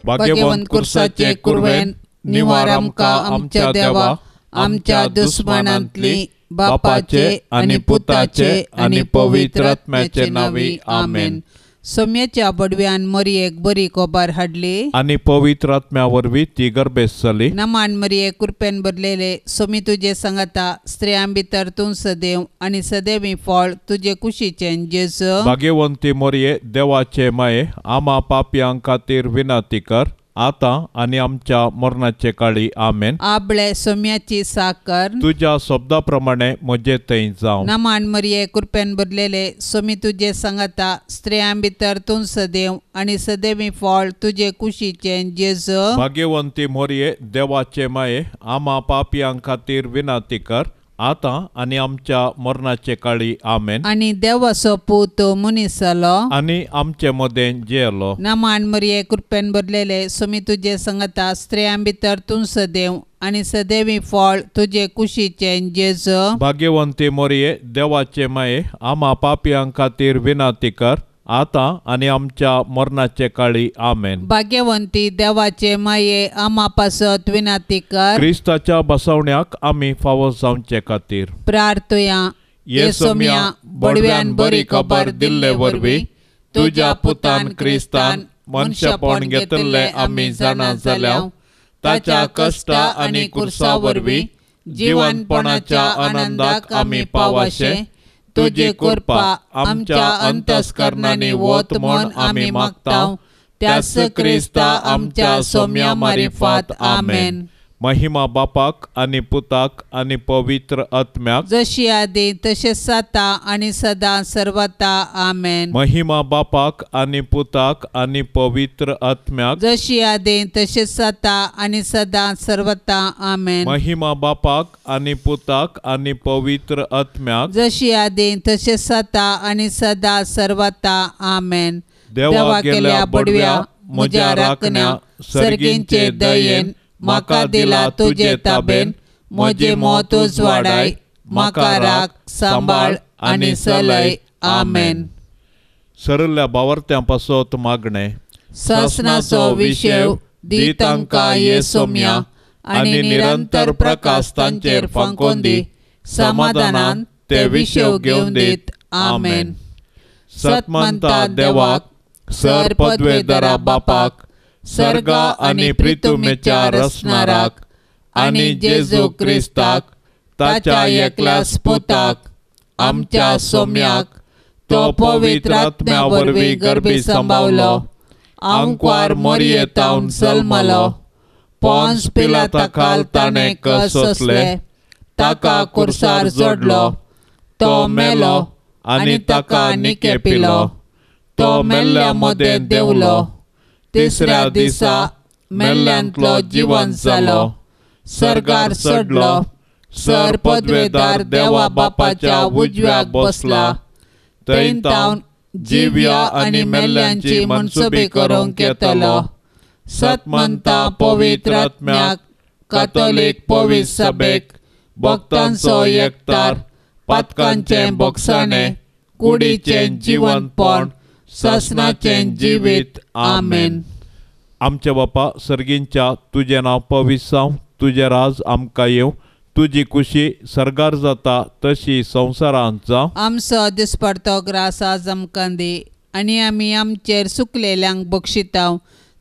भाग्यवंत कुर्साचे कुरवेन निवार आमकां आमच्या देवा आमच्या दुस्मानांतली बापाचे आनी पुताचे आनी पवित्र आत्म्याचे नांवी आमेन. सोम्याच्या बडव्यान मरियेक बरी खबर हाडली आनी पवित्र आत्म्या वरवीं ती गर्भेस्त जाली. नमान मरिये कृपेन भरलेले सोमी तुजे सांगाता स्त्रियां भितर तूं सदैव आनी सदैवी फळ तुजे कुशीचें जेजू. भाग्यवंती मरिये देवाचे माये आमा पापयां खातीर विनंती कर आतां आनी आमच्या मरणाचे काळी आमेन. आबळे सोम्याची साकर तुज्या शब्दा प्रमाणे म्हजे थंय जावं. नमान मरिये कृपेन भरलेले सोमी तुजे सांगाता स्त्रियां भितर तूं सदैव आनी सदैवी फळ तुजे कुशीचें जेजू. भाग्यवंती मरिये देवाचे माये आमा पापयां खातीर विनंती कर आतां आनी आमच्या मरणाचे काळी आमेन. आनी देवाचो पूत मनीस जालो आनी आमचे मदें जियेलो. नमान मरिये कृपेन भरलेले सोमी तुजे सांगाता स्त्रियां भितर तूं सदैव आनी सदैवी फळ तुजे कुशीचें जेजू. भाग्यवंती मरिये देवाचे माये आमा पापयां खातीर विनंती कर आतां आनी आमच्या मरणाचे काळी आमेन. भाग्यवंती देवाचे माये आमा पासत विनंती कर. क्रिस्ताच्या बसवण्याक आमी फावो जावचे खातीर प्रार्थुया. ये सोम्या बडव्यान बरी खबर दिल्ले वरवीं तुज्या पुतान क्रिस्तान मनशापण घेतिल्लें आमी जाणा जाल्या ताच्या कश्टा आनी कुर्सा वरवीं जिवनपणाच्या आनंदाक आमी पावाशे तुजी कृपा आमच्या अंतस्करणांनी वत म्हण आमी मागता त्याच क्रिस्ता आमच्या सोम्या मारिफात आमेन. महिमा बापाक आनी पुताक आनी पवित्र आत्म्याक जशी आदी तशें आतां आनी सदां सर्वता आमेन. महिमा बापाक आनी पुताक आनी पवित्र आत्म्याक जशी आदी तशें आतां आनी सदां सर्वता आमेन. महिमा बापाक आनी पुताक आनी पवित्र आत्म्याक जशी आदी तशें आतां आनी सदां सर्वता आमेन. देवा गेल्या बडव्या म्हज्या राखण्या सर्गींचे दयेन म्हाका दिला तुजे ताबेन म्हजें मत उजवाडाय म्हाका राख सांबाळ आनी चलय आमेन. सरल्या बावर्त्यां पासत मागणें. सासणाचो विशेव दी तांकां ये सोम्या आनी निरंतर प्रकाश तांचेर फांकोवन दी समाधानान ते विशेव घेवन दीत आमेन. सतमंता देवाक सर पदवेदारा बापाक सर्गा आनी प्रितुमेच्या रचणाराक आनी जेजू क्रिस्ताक ताच्या एकल्याच पुताक आमच्या सोम्याक तो पवित्र आत्म्या वरवीं गर्भी सांबावलो आंकवार मरयेतावन जल्मलो पोन्स पिलाता खाल ताणें कश्ट सोंसले ताका कुर्सार जोडलो तो मेलो आनी ताका निके पिलो तो मेल्ल्या मदें देंवलो तिसऱ्या दिसा मेल्ल्यांतलो जिवन जालो सर्गार चडलो सर पदवेदार देवा बापाच्या उजव्याक बसला थंय तावन जिव्या आनी मेल्ल्यांची मनसुबी करूंक येतलो. सतमंता पवित्र आत्म्याक कातोलीक पवित्र सभेक भक्तांचो एकतार पातकांचें बोगसाणें कुडीचें जिवनपण सासणाचें जिवीत आमेन. आमच्या बापा सर्गींच्या तुजें नांव पवित्र जावं तुजें राज आमकां येवं तुजी कुशी सर्गार जाता तशी संवसारांत जावं. आमचो दिसपडतो ग्रास आज आमकां दी आनी आमी आमचेर सुकलेल्यांक बक्षितांव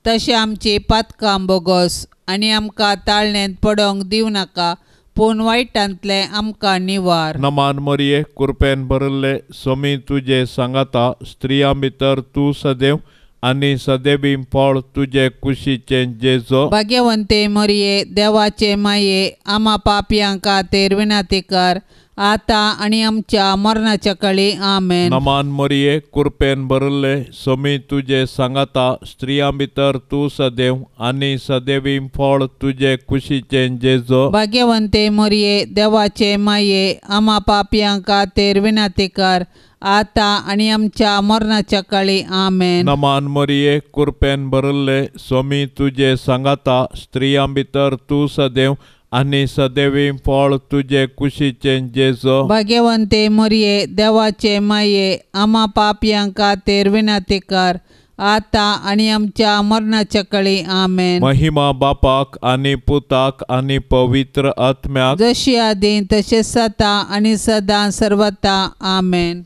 तशें आमची पातकां बोगोस आनी आमकां ताळणेंत पडोवंक दिवं नाका पूण वायटांतलें आमकां निवार. नमान मरिये कृपेन भरिल्ले सोमी तुजे सांगाता स्त्रियां भितर तूं सदैव आनी सदैवी फळ तुजे कुशीचें जेजो. भाग्यवंते मरिये देवाचे माये आमा पापयां खातीर विनंती कर आतां आनी आमच्या मरणाच्या काळी आमेन. नमान मरिये कृपेन भरिल्ले सोमी तुजे सांगाता स्त्रियां भितर तूं सदैव आनी सदैवी फळ तुजे कुशीचें जेजो. भाग्यवंते मरिये देवाचे माये आमा पापयां खातीर विनंती कर आतां आनी आमच्या मरणाच्या काळी आमेन. नमान मरिये कृपेन भरिल्ले सोमी तुजे सांगाता स्त्रियां भितर तूं सदैव आनी सदैवी फळ तुजे कुशीचें जेजो. भाग्यवंते मरिये देवाचे माये आमा पापयां खातीर विनंती कर आतां आनी आमच्या मरणाच्या कळी. आमेन. महिमा बापाक आनी पुताक आनी पवित्र आत्म्याक, जशी आदी तशेंच आतां आनी सदां सर्वता. आमेन.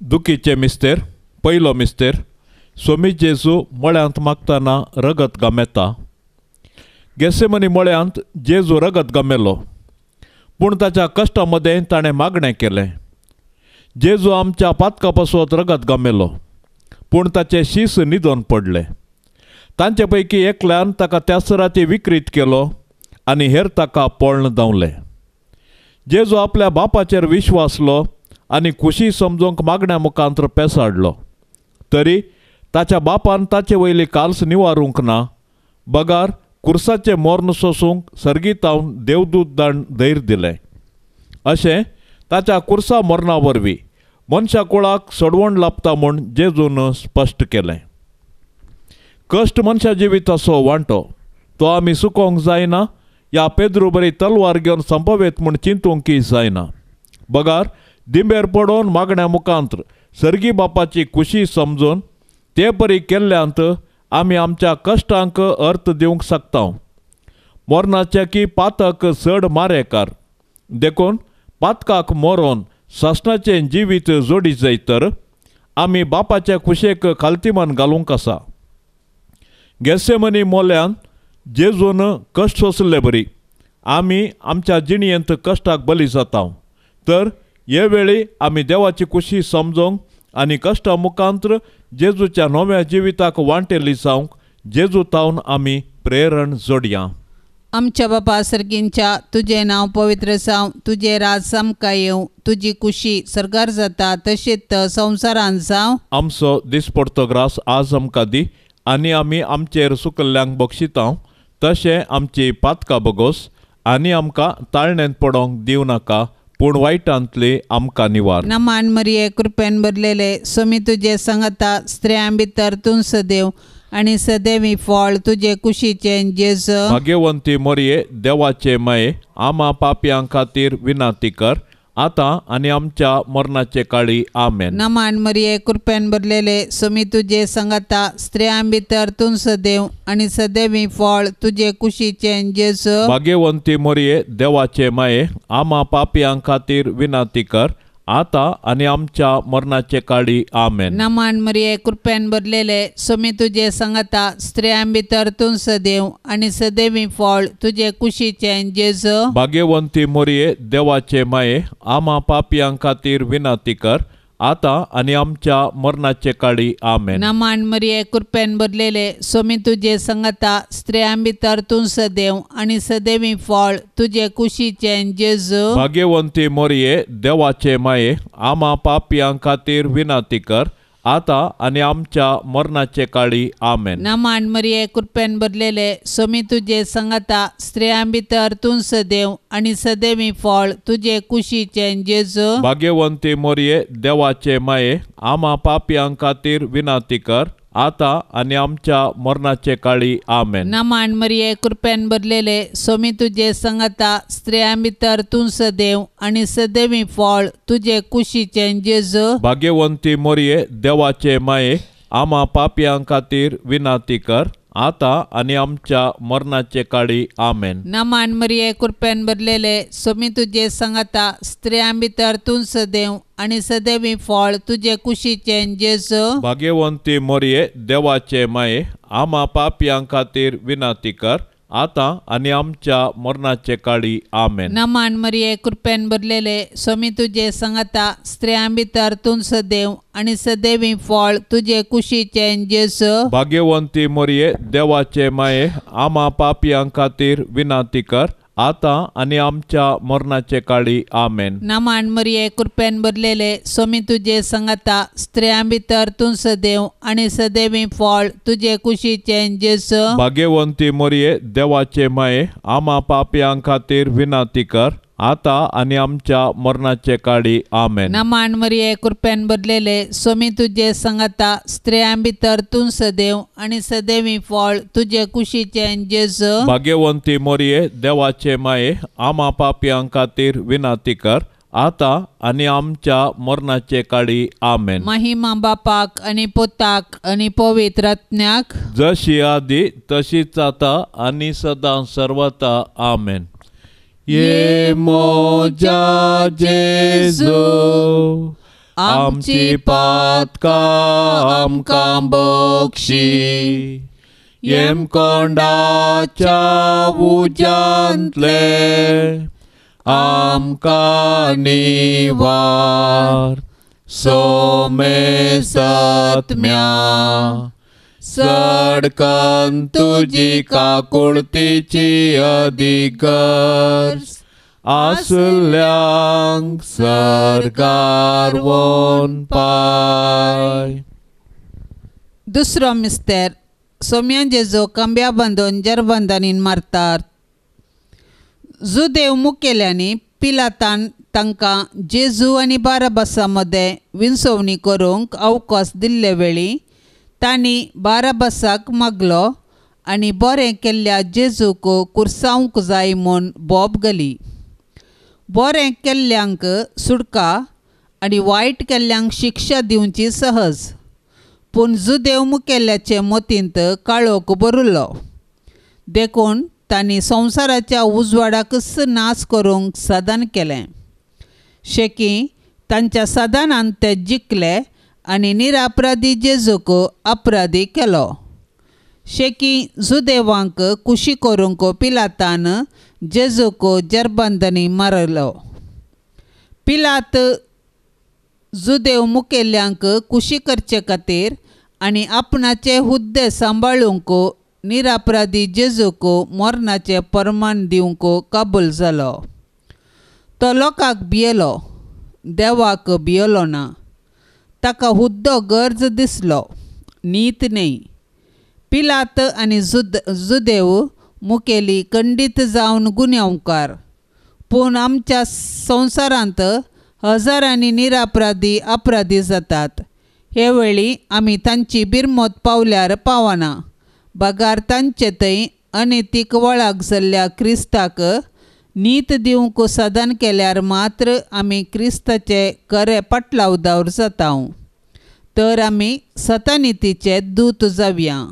दुखीचे मिस्तेर. पयलो मिस्तेर. सोमी जेजू मळ्यांत मागतना रगत गमेता. गेसेमनी मळ्यांत जेजू रगत गमेलो, पूण ताच्या कश्टा मदें ताणें मागणें केलें. जेजू आमच्या पातका पासत रगत गमेलो, पूण ताचे शीस न्हिदोन पडले. तांचे पैकी एकल्यान ताका त्याच राती विक्रीत केलो आनी हेर ताका पळण धांवले. जेजू आपल्या बापाचेर विश्वासलो आनी खुशी समजूंक मागण्या मुखांत पेसाडलो, तरी ताच्या बापान ताचे वयली काल्स निवारूंक ना, बगार कुर्साचें मोर्न सोसूंक सर्गीतावन देवदूत दाण धैर्य दिलें. अशें ताच्या कुर्सा मरणा वरवीं मनशा कुळाक सोडवण लाबता म्हूण जेजून स्पश्ट केलें. कश्ट मनशा जिविताचो वांटो, तो आमी सुकोवंक जायना या पेद्रू बरी तलवार घेवन संपवेत म्हूण चिंतूंकय जायना, बगार दिंबेर पडोवन मागण्या मुखांत सर्गी बापाची खुशी समजून ते परी केल्ल्यांत आमी आमच्या कश्टांक अर्थ दिवंक शकता. मरणाचे की पातक चड मारेकार, देखून पातकाक मरोन सासणाचें जिवीत जोडी जायत तर आमी बापाच्या खुशेक खालतीमान घालूंक आसा. गेसेमनी मोल्यान जेजून कश्ट सोंसले बरी आमी आमच्या जिणयेंत कश्टाक बली जाता, तर हे वेळी आमी देवाची खुशी समजूंक आनी कश्टा मुखांत जेजूच्या नव्या जिविताक वांटेली जावंक जेजू तावन आमी प्रेरण जोडया. आमच्या बापा सर्गींच्या, तुजें नांव पवित्र जावं, तुजें राज आमकां येवं, तुजी खुशी सर्गार जाता तशेंच संवसारांत जावं. आमचो दिसपडतो ग्रास आज आमकां दी आनी आमी आमचेर सुकल्ल्यांक बक्षिता तशें आमची पातकां बगोस आनी आमकां ताळण्यांत पडोंक दिवं नाका, पूण वायटांतली आमकां निवार. नमान मरिये, कृपेन भरलेले, स्वामी तुजे संगता, स्त्रियां भितर तूं सदैव आनी सदैवी फळ तुजे कुशीचें जेजू. भाग्यवंती मरिये, देवाचे माये, आमा पापयां खातीर विनंती कर आतां आनी आमच्या मरणाचे काळी. आमेन. नमान मरिये, कृपेन भरलेले, स्वामी तुजे संगता, स्त्रियां भितर तूं सदैव आनी सदैवी फळ तुजे कुशीचें जेजू. भाग्यवंती मरिये, देवाचे माये, आमा पापयां खातीर विनंती कर आतां आनी आमच्या मरणाचे काळी. आमेन. नमान मरिये, कृपेन भरलेले, स्वामी तुजे संगता, स्त्रियां भितर तूं सदैव आनी सदैवी फळ तुजे कुशीचें जेजू. भाग्यवंती मरिये, देवाचे माये, आमा पापयां खातीर विनंती कर आतां आनी आमच्या मरणाचे काळी. आमेन. नमान मरिये, कृपेन भरलेले, स्वामी तुजे संगता, स्त्रियां भितर तूं सदैव आनी सदैवी फळ तुजे कुशीचें जेजू. भाग्यवंती मरिये, देवाचे माये, आमा पापयां खातीर विनंती कर आतां आनी आमच्या मरणाचे काळी. आमेन. नमान मरिये, कृपेन भरलेले, स्वामी तुजे संगता, स्त्रियां भितर तूं सदैव आनी सदैवी फळ तुजे कुशीचें जेजू. भाग्यवंती मरिये, देवाचे माये, आमा पापयां खातीर विनंती कर आतां आनी आमच्या मरणाचे काळी. आमेन. नमान मरिये, कृपेन भरलेले, स्वामी तुजे संगता, स्त्रियां भितर तूं सदैव आनी सदैवी फळ तुजे कुशीचें जेजू. भाग्यवंती मरिये, देवाचे माये, आमा पापयां खातीर विनंती कर आतां आनी आमच्या मरणाचे काळी. आमेन. नमान मरिये, कृपेन भरलेले, स्वामी तुजे संगता, स्त्रियां भितर तूं सदैव आनी सदैवी फळ तुजे कुशीचें जेजू. भाग्यवंती मरिये, देवाचे माये, आमा पापयां खातीर विनंती कर आतां आनी आमच्या मरणाचे काळी. आमेन. नमान मरिये, कृपेन भरलेले, स्वामी तुजे संगता, स्त्रियां भितर तूं सदैव आनी सदैवी फळ तुजे कुशीचें जेजू. भाग्यवंती मरिये, देवाचे माये, आमा पापयां खातीर विनंती कर आतां आनी आमच्या मरणाचे काळी. आमेन. नमान मरिये, कृपेन भरलेले, स्वामी तुजे संगता, स्त्रियां भितर तूं सदैव आनी सदैवी फळ तुजे कुशीचें जेजू. भाग्यवंती मरिये, देवाचे माये, आमा पापयां खातीर विनंती कर आतां आनी आमच्या मरणाचे काळी. आमेन. नमान मरिये, कृपेन भरलेले, स्वामी तुजे संगता, स्त्रियां भितर तूं सदैव आनी सदैवी फळ तुजे कुशीचें जेजू. भाग्यवंती मरिये, देवाचे माये, आमा पापयां खातीर विनंती कर आतां आनी आमच्या मरणाचे काळी. आमेन. महिमा बापाक आनी पुताक आनी पवित्र आत्म्याक, जशी आदी तशीच आतां आनी सदां सर्वता. आमेन. ये मोजा जेजू आमची पातकां आमकां बक्षी, येमकोंडाच्या उज्यांतले आमकां निवार. सोमे सत्म्या सडकन तुजी काकुळतीची अधिकर आसल्यांक सर्गार वोन पाय. दुसरो मिस्तेर. सोम्या जेजू खांब्या बांदून जरबंदांनी मारतात. जुदेव मुखेल्यांनी पिलातान तांकां जेजू आनी बाराबासा मदें विंचवणी करूंक अवकाश दिल्ले वेळी तांणी बाराबासाक मागलो आनी बरें केल्ल्या जेजूक कुर्सावंक जाय म्हूण बोब घाली. बरें केल्ल्यांक सुटका आनी वायट केल्ल्यांक शिक्षा दिवची सहज. पूण जुदेव मुखेल्याचे मतींत काळोख भरिल्लो, देखून तांणी संवसाराच्या उजवाडाकच नाश करूंक साधन केलें. शेकी तांच्या साधनान ते जिखले आनी निरापराधी जेजूक अपराधी केलो. शेकी जुदेवांक खुशी करूंक पिलातान जेजूक जरबंदनी मारलो. पिलात जुदेव मुखेल्यांक खुशी करचे खातीर आनी आपणाचे हुद्दे सांबाळूंक निरापराधी जेजूक मरणाचें परमाण दिवंक कबूल जालो. तो लोकांक भियेलो, देवाक भियेलो ना. ताका हुद्दो गरज दिसलो, नीत न्हय. पिलात आनी जुदेव मुखेली खंडीत जावन गुन्यांवकार. पूण आमच्या संवसारांत हजारांनी निरापराधी अपराधी जातात. हे वेळी आमी तांची बिरमत पावल्यार पावना, बगार तांचे थंय अनितीक वळख जाल्ल्या क्रिस्ताक नीत दिवंक साधन केल्यार मात्र आमी क्रिस्ताचे खरे पाटलावदार जाता. तर आमी सतानितीचे दूत जावया.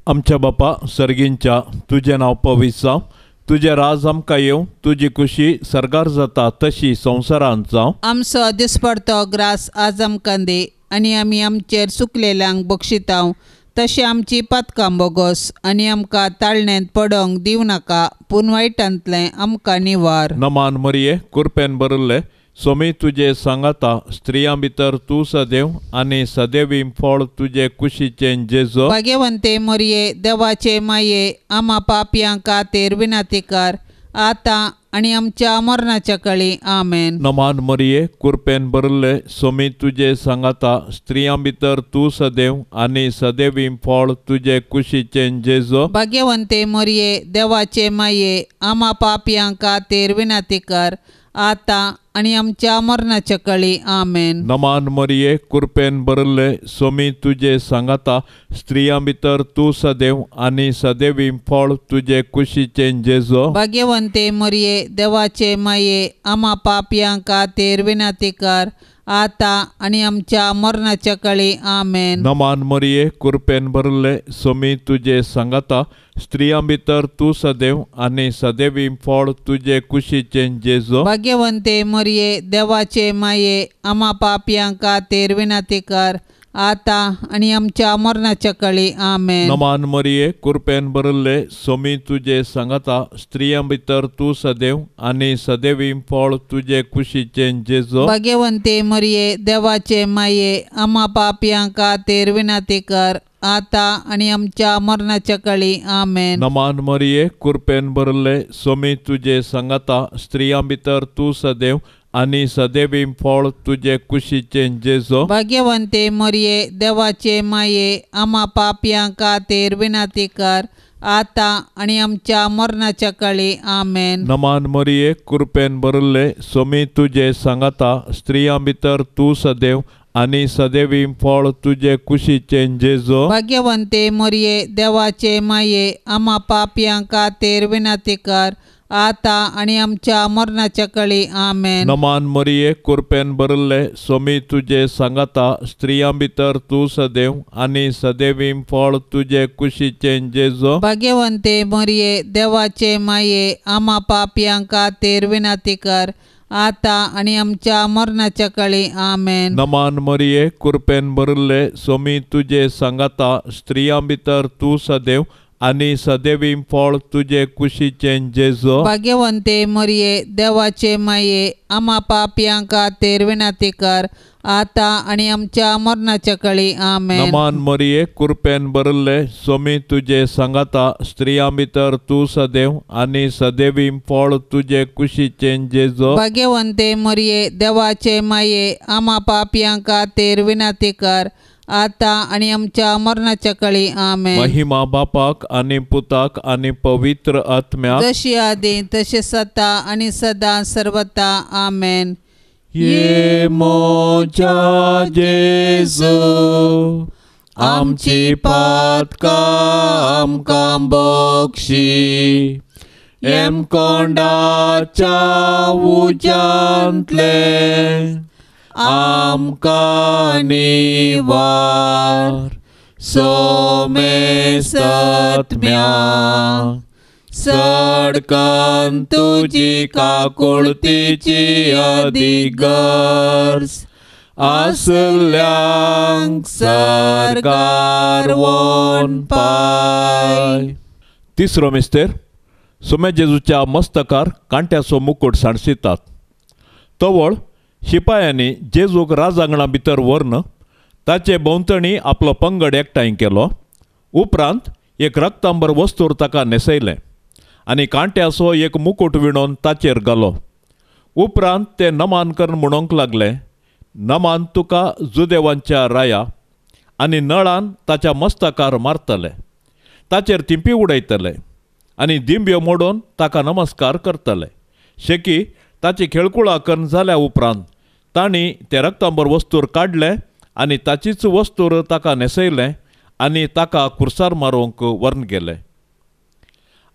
आमच्या बापा सर्गींच्या, तुजें नांव पवित्र जावं, तुजें राज आमकां येवं, तुजी खुशी सर्गार जाता तशी संवसारांत जावं. आमचो दिसपडतो ग्रास आज आमकां दी आनी आमी आमचेर चुकलेल्यांक बक्षितांव तशें आमची पातकां बोगोस आनी आमकां ताळण्यांत पडोंक दिवं नाका, पूण वायटांतलें आमकां निवार. नमान मरिये, कुरपेन भरिल्ले, सोमी तुजे सांगाता, स्त्रियां भितर तूं सदैव आनी सदैवी फळ तुजे कुशीचें जेजो. भाग्यवंते मरिये, देवाचे माये, आमा पापयां खातीर विनंतीकार आतां आनी आमच्या मरणाच्या काळी. आमेन. नमान मरिये, कुरपेन भरिल्ले, सोमी तुजे सांगाता, स्त्रियां भितर तूं सदैव आनी सदैवी फळ तुजे कुशीचें जेजो. भाग्यवंते मरिये, देवाचे माये, आमा पापयां खातीर विनंतीकार आतां आनी आमच्या मरणाच्या काळी. आमेन. नमान मरिये, कुरपेन भरिल्ले, सोमी तुजे सांगाता, स्त्रियां भितर तूं सदैव आनी सदैवी फळ तुजे कुशीचें जेजो. भाग्यवंते मरिये, देवाचे माये, आमा पापयां खातीर विनंतीकार आतां आनी आमच्या मरणाच्या काळी. आमेन. नमान मरिये, कुरपेन भरिल्ले, सोमी तुजे सांगाता, स्त्रियां भितर तूं सदैव आनी सदैवी फळ तुजे कुशीचें जेजो. भाग्यवंते मरिये, देवाचे माये, आमा पापयां खातीर विनंतीकार आतां आनी आमच्या मरणाच्या काळी. आमेन. नमान मरिये, कुरपेन भरिल्ले, सोमी तुजे सांगाता, स्त्रियां भितर तूं सदैव आनी सदैवी फळ तुजे कुशीचें जेजो. भाग्यवंते मरिये, देवाचे माये, आमा पापयां खातीर विनंतीकार आतां आनी आमच्या मरणाच्या काळी. आमेन. नमान मरिये, कुरपेन भरिल्ले, सोमी तुजे सांगाता, स्त्रियां भितर तूं सदैव आनी सदैवी फळ तुजे कुशीचें जेजो. भाग्यवंते मरिये, देवाचे माये, आमा पापयां खातीर विनंतीकार आतां आनी आमच्या मरणाच्या काळी. आमेन. नमान मरिये, कुरपेन भरिल्ले, सोमी तुजे सांगाता, स्त्रियां भितर तूं सदैव आनी सदैवी फळ तुजे कुशीचें जेजो. भाग्यवंते मरिये, देवाचे माये, आमा पापयां खातीर विनंतीकार आता आनी आमच्या मरणाच्या कळी. आमेन. नमान मरिये, कुरपेन भरिल्ले, सोमी तुजे सांगाता, स्त्रियां भितर तूं सदैव आनी सदैवी फळ तुजे कुशीचें जेजू. भाग्यवंते मरिये, देवाचे माये, आमा पापयां खातीर विनंती कर, आता आनी आमच्या मरणाच्या कळी. आमेन. नमान मरिये, कुरपेन भरिल्ले, सोमी तुजे सांगाता, स्त्रियां भितर तूं सदैव आनी सदैवी फळ तुजे कुशीचें जेजू. भाग्यवंते मरिये, देवाचे माये, आमा पापयां खातीर विनंती कर, आता आनी आमच्या मरणाच्या कळी. आमेन. नमान मरिये, कुरपेन भरिल्ले, सोमी तुजे सांगाता, स्त्रियां भितर तूं सदैव आनी सदैवी फळ तुजे कुशीचें जेजू. भाग्यवंते मरिये, देवाचे माये, आमा पापयां खातीर विनंती कर, आता आनी आमच्या मरणाच्या कळी. आमेन. महिमा बापाक आनी पुताक आनी पवित्र आत्म्याक, जशी आदी तशी सता आनी सदा सर्वता. आमेन. ये मोजा जेजू, आमची पातकां आमकां बक्षी, एमकोंडाच्या उज्यांतले आमकां निवार, सोमेसत्म्या सडकन तुजी काकुळतीची अधिगर्ज आसल्यांक सरकार वोन पाय. तिसरो मिस्तेर, सोम्या जेजूच्या मस्तकार कांट्याचो मुकुट सांडशितात. तवळ शिपायांनी जेजूक राजांगणा भितर व्हरून ताचे भोंवतणी आपलो पंगड एकठांय केलो. उपरांत एक रक्तांबर वस्तूर ताका न्हेसयलें आनी कांट्याचो एक मुकुट विणोवन ताचेर घालो. उपरांत ते नमान करून म्हणूंक लागले, नमान तुका जुदेवांच्या राया, आनी नळान ताच्या मस्तकार मारतले, ताचेर थिंपी उडयतले आनी दिंब्यो मोडून ताका नमस्कार करतले. शेकी ताची खेळकुळा करून जाल्या उपरांत तांणी ते रक्तांबर वस्तूर काडलें आनी ताचीच वस्तूर ताका न्हेसयलें आनी ताका खुर्सार मारूंक व्हरून गेले.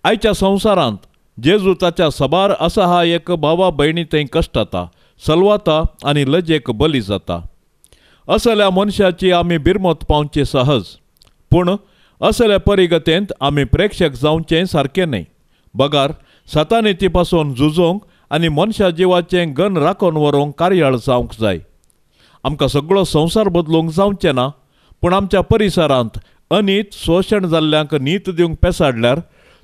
आयच्या संवसारांत जेजू ताच्या सबार असहायक भावा भयणी थंय कश्टाता, सलवाता आनी लजेक बली जाता. असल्या मनशाची आमी बिरमत पावची सहज, पूण असल्या परिगतेंत आमी प्रेक्षक जावचें सारकें न्हय. बगार सतानिती पासून झुजोवंक आनी मनशा जिवाचें गन राखून व्हरूंक कार्याळ जावंक जाय. आमकां सगळो संवसार बदलूंक जावचें ना, पूण आमच्या परिसरांत अनीत शोशण जाल्ल्यांक नीत दिवंक पेसाडल्यार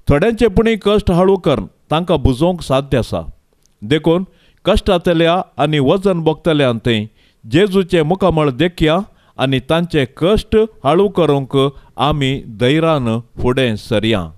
थोड्यांचे पुणी कश्ट हाळू करून तांकां बुजोवंक साध्य आसा. देखून कश्टांतल्या आनी वजन भोगतल्यान थंय जेजूचें मुखामळ देखया आनी तांचे कश्ट हाळू करूंक आमी धैर्यान फुडें सरया.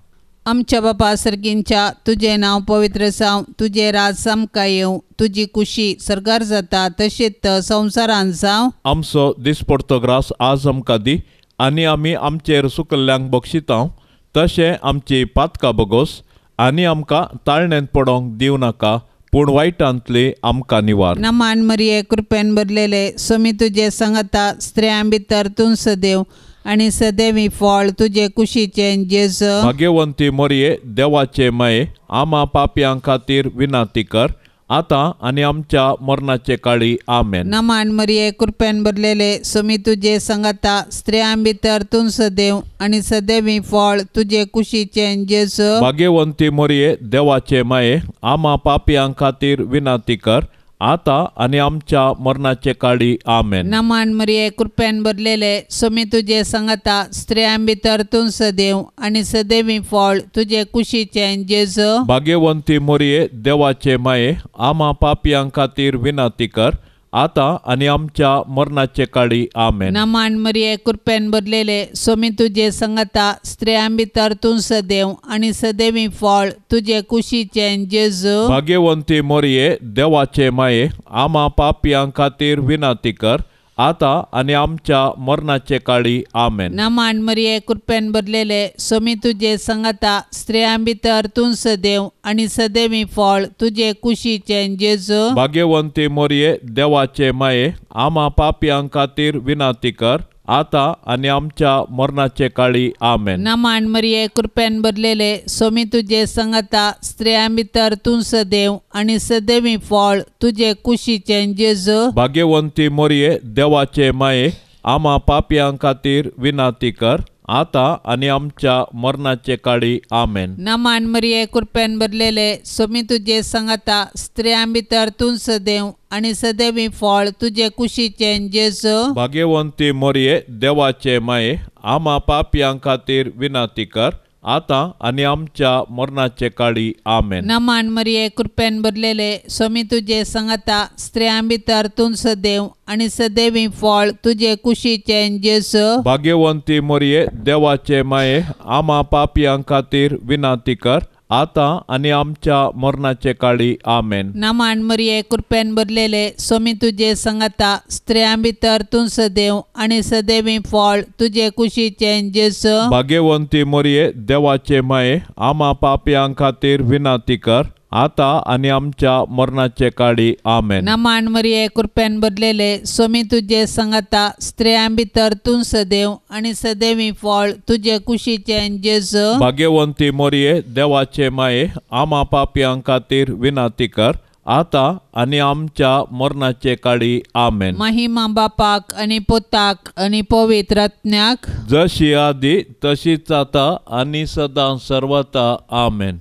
आमच्या बापा सर्गींच्या, तुजें नांव पवित्र जावं, तुजें राज सामकां येवं, तुजी कुशी सर्गार जाता तशीच संवसारांत जावं. आमचो दिसपडतो ग्रास आज आमकां दी, आनी आमी आमचेर सुकल्ल्यांक बक्षिता तशें आमची पातकां बगोस, आनी आमकां ताळण्यांत पडोवंक दिवं नाका, पूण वायटांतली आमकां निवार. नमान मरिये, कृपेन भरलेले, सोमी तुजे सांगता, स्त्रियां भितर तूं सदैव आनी सदैवी फळ तुजे कुशीचें जेजू. भाग्यवंती मरिये, देवाचे माये, आमा पापयां खातीर विनंती कर, आतां आनी आमच्या मरणाचे काळी. आमेन. नमान मरिये, कृपेन भरलेले, सोमी तुजे सांगाता, स्त्रियां भितर तूं सदैव आनी सदैवी फळ तुजे कुशीचें जेजू. भाग्यवंती मरिये, देवाचे माये, आमा पापयां खातीर विनंती कर, आतां आनी आमच्या मरणाचे काळी. आमेन. नमान मरिये, कृपेन भरलेले, सोमी तुजे सांगाता, स्त्रियां भितर तूं सदैव आनी सदैवी फळ तुजे कुशीचें जेजू. भाग्यवंती मरिये, देवाचे माये, आमा पापयां खातीर विनंती कर, आतां आनी आमच्या मरणाचे काळी. आमेन. नमान मरिये, कृपेन भरलेले, सोमी तुजे सांगाता, स्त्रियां भितर तूं सदैव आनी सदैवी फळ तुजे कुशीचें जेजू. भाग्यवंती मरिये, देवाचे माये, आमा पापयां खातीर विनंती कर, आतां आनी आमच्या मरणाचे काळी. आमेन. नमान मरिये, कृपेन भरलेले, सोमी तुजे सांगाता, स्त्रियां भितर तूं सदैव आनी सदैवी फळ तुजे कुशीचें जेजू. भाग्यवंती मरिये, देवाचे माये, आमा पापयां खातीर विनंती कर, आता आनी आमच्या मरणाचे काळी आमेन. नमान मरिये कृपेन भरलेले सोमी तुजे संगता स्त्रियां भितर तूं सदैव आनी सदैवी फळ तुजे कुशीचें जेजू. भाग्यवंती मरिये देवाचे माये आमा पापयां खातीर विनंती कर आता आनी आमच्या मरणाचे काळी आमेन. नमान मरिये कृपेन भरलेले सोमी तुजे संगता स्त्रियां भितर तूं सदैव आनी सदैवी फळ तुजे कुशीचें जेजू. भाग्यवंती मरिये देवाचे माये आमा पापयां खातीर विनंती कर आता आनी आमच्या मरणाचे काळी आमेन. नमान मरिये कृपेन भरलेले सोमी तुजे संगता स्त्रियां भितर तूं सदैव आनी सदैवी फळ तुजे कुशीचें जेजू. भाग्यवंती मरिये देवाचे माये आमा पापयां खातीर विनंती कर आता आनी आमच्या मरणाचे काळी आमेन. नमान मरिये कृपेन भरलेले सोमी तुजे संगता स्त्रियां भितर तूं सदैव आनी सदैवी फळ तुजे कुशीचें जेजू. भाग्यवंती मरिये देवाचे माये आमा पापयां खातीर विनंती कर आता आनी आमच्या मरणाचे काळी आमेन. नमान मरिये कृपेन भरलेले सोमी तुजे संगता स्त्रियां भितर तूं सदैव आनी सदैवी फळ तुजे कुशीचें जेजू. भाग्यवंती मरिये देवाचे माये आमा पापयां खातीर विनंती कर आता आनी आमच्या मरणाचे काळी आमेन. महिमा बापाक आनी पुताक आनी पवित्र आत्म्याक, जशी आदी तशीच आता आनी सदां सर्वता आमेन.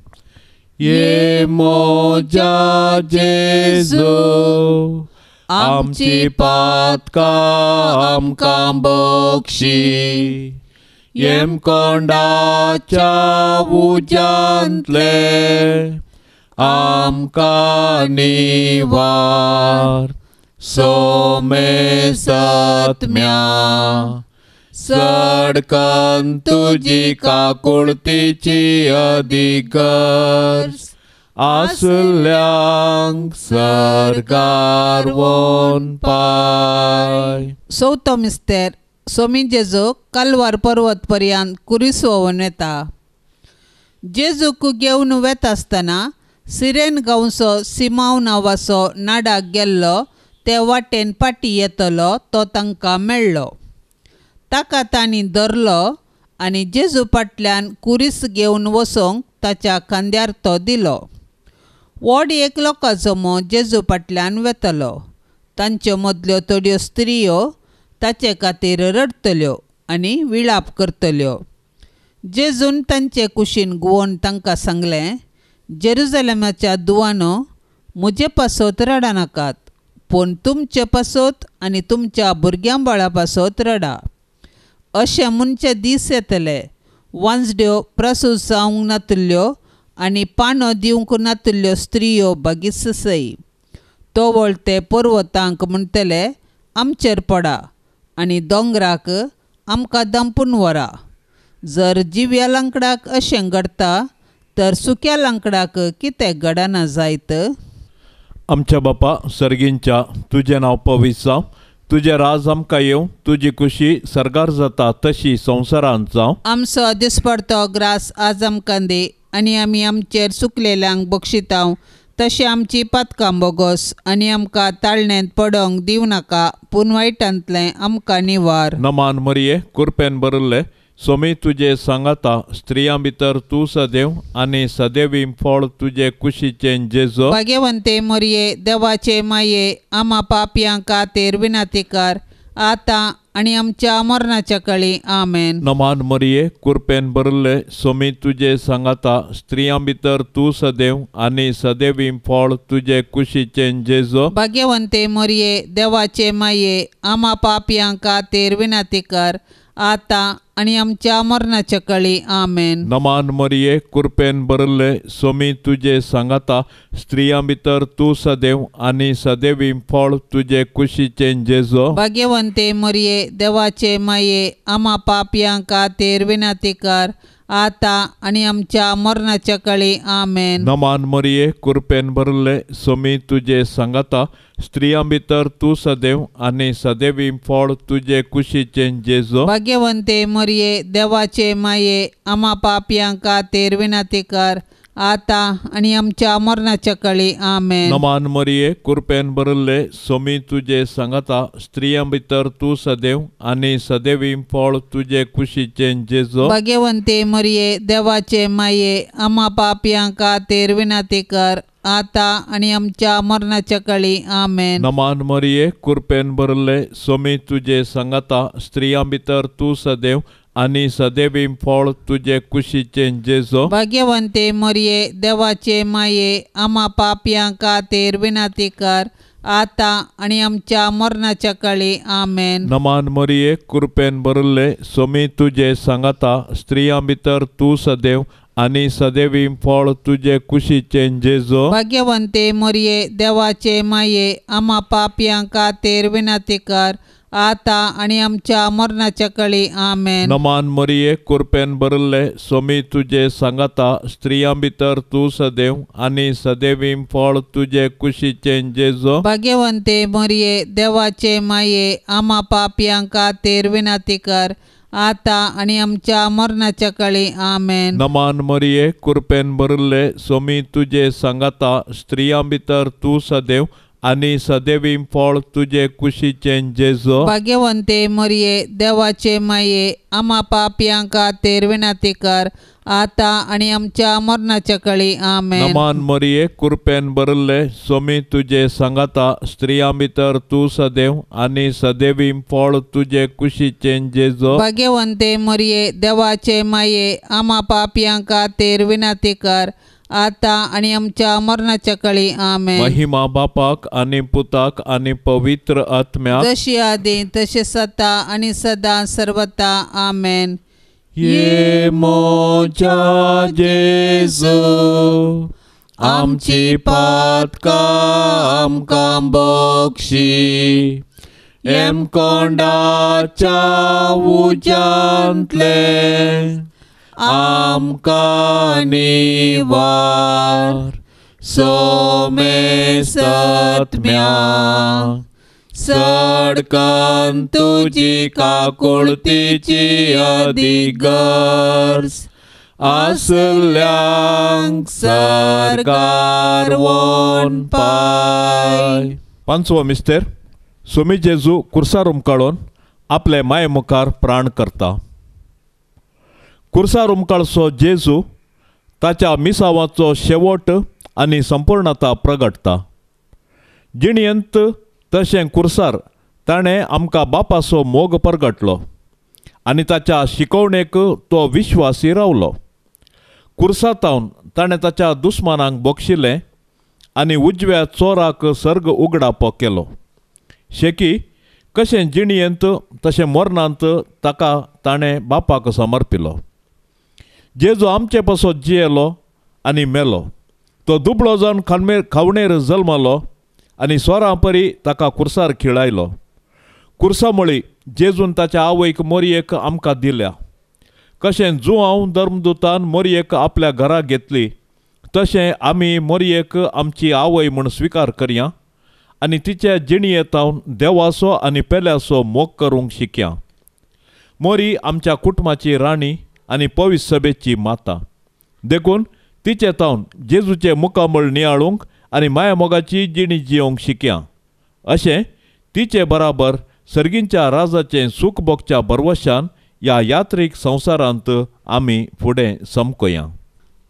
ये मोजा जेजू आमची पातकां आमकां बक्षी येमकोंडाच्या उज्यांतले आमकां निवार सोमे सत्म्या सडकन तुजी काकुळतीची अधिकार आसल्यांक सरकार वोन पाय. चवथो मिस्तेर सोमी जेजू कलवार पर्वत पर्यंत कुरीस व्होवन वेता. जेजूक घेवन वेता आसतना सिरेन गांवचो सिमांव नांवाचो नाडाक गेल्लो ते वाटेन फाटीं येतलो तो तांकां मेळ्ळो. ताका तांणी धरलो आनी जेजू फाटल्यान कुरीस घेवन वचोंक ताच्या खांद्यार तो दिलो. व्हड एक लोकां जमो जेजू फाटल्यान वेतलो. तांच्यो मदल्यो थोड्यो स्त्रियो ताचे खातीर रडटल्यो आनी विळाप करतल्यो. जेजून तांचे कुशीन घुंवोन तांकां सांगलें, जेरुजलेमाच्या दुवानो म्हजे पासत रडनाकात, पूण तुमचे पासत आनी तुमच्या भुरग्यां बाळा पासत रडा. अशें म्हणचे दीस येतले वांजड्यो प्रसूत जावंक नातिल्ल्यो आनी पानो दिवंक नातिल्ल्यो स्त्रियो बागीच सई. तवळ ते पर्वतांक म्हणटले आमचेर पडा आनी दोंगराक आमकां दंपून व्हरा. जर जिव्या लांकडाक अशें घडटा तर सुक्या लांकडाक कितें घडना जायत. आमच्या बापा सर्गींच्या तुजें नांव पवित्र जावं, तुजें राज आमकां येवं, तुजी खुशी सर्गार जाता तशी संवसारांत जावं. आमचो दिसपडतो ग्रास आज आमकां दी आनी आमी आमचेर चुकलेल्यांक बक्षितांव तशें आमची पातकां बोगोस आनी आमकां ताळण्यांत पडोंक दिवं नाका, पूण वायटांतलें आमकां निवार. नमान मरिये कुरपेन भरिल्ले सोमी तुजे सांगाता स्त्रियां भितर तूं सदैव आनी सदैवी फळ तुजे कुशीचें जेजू. भाग्यवंते मरिये देवाचे माये आमा पापयां खातीर विनंती कर आतां आनी आमच्या मरणाच्या काळी आमेन. नमान मरिये कुरपेन भरिल्ले सोमी तुजे सांगाता स्त्रियां भितर तूं सदैव आनी सदैवी फळ तुजे कुशीचें जेजू. भाग्यवंते मरिये देवाचे माये आमा पापयां खातीर विनंती कर आतां आनी आमच्या मरणाच्या काळी आमेन. नमान मरिये कुरपेन भरिल्ले सोमी तुजे सांगाता स्त्रियां भितर तूं सदैव आनी सदैवी फळ तुजे कुशीचें जेजू. भाग्यवंते मरिये देवाचे माये आमा पापयां खातीर विनंती कर आतां आनी आमच्या मरणाच्या काळी आमेन. नमान मरिये कुरपेन भरिल्ले सोमी तुजे सांगाता स्त्रियां भितर तूं सदैव आनी सदैवी फळ तुजे कुशीचें जेजू. भाग्यवंते मरिये देवाचे माये आमा पापयां खातीर विनंती कर आतां आनी आमच्या मरणाच्या काळी. आमेन. नमान मरिये, कृपेन भरिल्ले, सोमी तुजे सांगाता, स्त्रियां भितर तूं सदैव आनी सदैवी फळ तुजे कुशीचें जेजू. भाग्यवंते मरिये, देवाचे माये, आमा पापयां खातीर विनंती कर, आतां आनी आमच्या मरणाच्या काळी. आमेन. नमान मरिये, कृपेन भरिल्ले, सोमी तुजे सांगाता, स्त्रियां भितर तूं सदैव आनी सदैवी फळ तुजे कुशीचें जेजू. भाग्यवंते मरिये, देवाचे माये, आमा पापयां खातीर विनंती कर, आतां आनी आमच्या मरणाच्या काळी. आमेन. नमान मरिये, कृपेन भरिल्ले, सोमी तुजे सांगाता, स्त्रियां भितर तूं सदैव आनी सदैवी फळ तुजे कुशीचें जेजू. भाग्यवंते मरिये, देवाचे माये, आमा पापयां खातीर विनंती कर, आतां आनी आमच्या मरणाच्या काळी. आमेन. नमान मरिये, कृपेन भरिल्ले, सोमी तुजे सांगाता, स्त्रियां भितर तूं सदैव आनी सदैवी फळ तुजे कुशीचें जेजू. भाग्यवंते मरिये, देवाचे माये, आमा पापयां खातीर विनंती कर, आतां आनी आमच्या मरणाच्या काळी. आमेन. नमान मरिये, कृपेन भरिल्ले, सोमी तुजे सांगाता, स्त्रियां भितर तूं सदैव आनी सदैवी फळ तुजे कुशीचें जेजू. भाग्यवंते मरिये, देवाचे माये, आमा पापयां खातीर विनंती कर, आतां आनी आमच्या मरणाच्या काळी. आमेन. नमान मरिये, कृपेन भरिल्ले, सोमी तुजे सांगाता, स्त्रियां भितर तूं सदैव आनी सदैवी फळ तुजे कुशीचें जेजू. भाग्यवंते मरिये, देवाचे माये, आमा पापयां खातीर विनंती कर, आतां आनी आमच्या मरणाच्या काळी. आमेन. महिमा बापाक आनी पुताक आनी पवित्र आत्म्याक, जशी आदी तशें सता आनी सदां सर्वता. आमेन. ये मोजा जेजू, आमची पातकां आमकां बक्षी, हेमकोंडाच्या उज्यांतले आमकां निवार, सोमेसत्म्या सडकन तुजी काकुळतीची अधिगर्ज आसल्यांक सरकार वोन पाय. पांचवो मिस्तेर, सोमी जेजू कुर्सार उमकाळून आपले माये मुखार प्राण करता. कुर्सार उमकाळचो जेजू ताच्या मिसावाचो शेवट आनी संपूर्णता प्रगटता. जिणयंत तशें कुर्सार ताणें आमकां बापाचो मोग परगटलो आनी ताच्या शिकवणेक तो विश्वासी रावलो. कुर्सातावन ताणें ताच्या दुस्मानांक बक्षिलें आनी उजव्या चोराक सर्ग उगडापो केलो. शेकी कशें जिणयेंत तशें मरणांत ताका ताणें बापाक समर्पिलो. जेजू आमचे पासत जियेलो आनी मेलो. तो दुबळो जावन खावणेर जल्मलो आनी सोरां परी ताका कुर्सार खिळायलो. कुर्सा मळी जेजून ताच्या आवयक मोरयेक आमकां दिल्या. कशें जुआंव धर्मदूतान मोरयेक आपल्या घरा घेतली तशें आमी मोरयेक आमची आवय म्हूण स्विकार करया आनी तिच्या जिणयेतावन देवाचो आनी पेल्याचो मोग करूंक शिकया. मोरी आमच्या कुटुंबाची राणी आनी पवित्र सभेची माता, देखून तिचे तावन जेजूचें मुखामळ नियाळूंक आनी मायामोगाची जिणी जियोंक शिकया. अशें तिचे बराबर सर्गींच्या राजाचें सूख भोगच्या भरवशान ह्या यात्रीक संवसारांत आमी फुडें समकोया.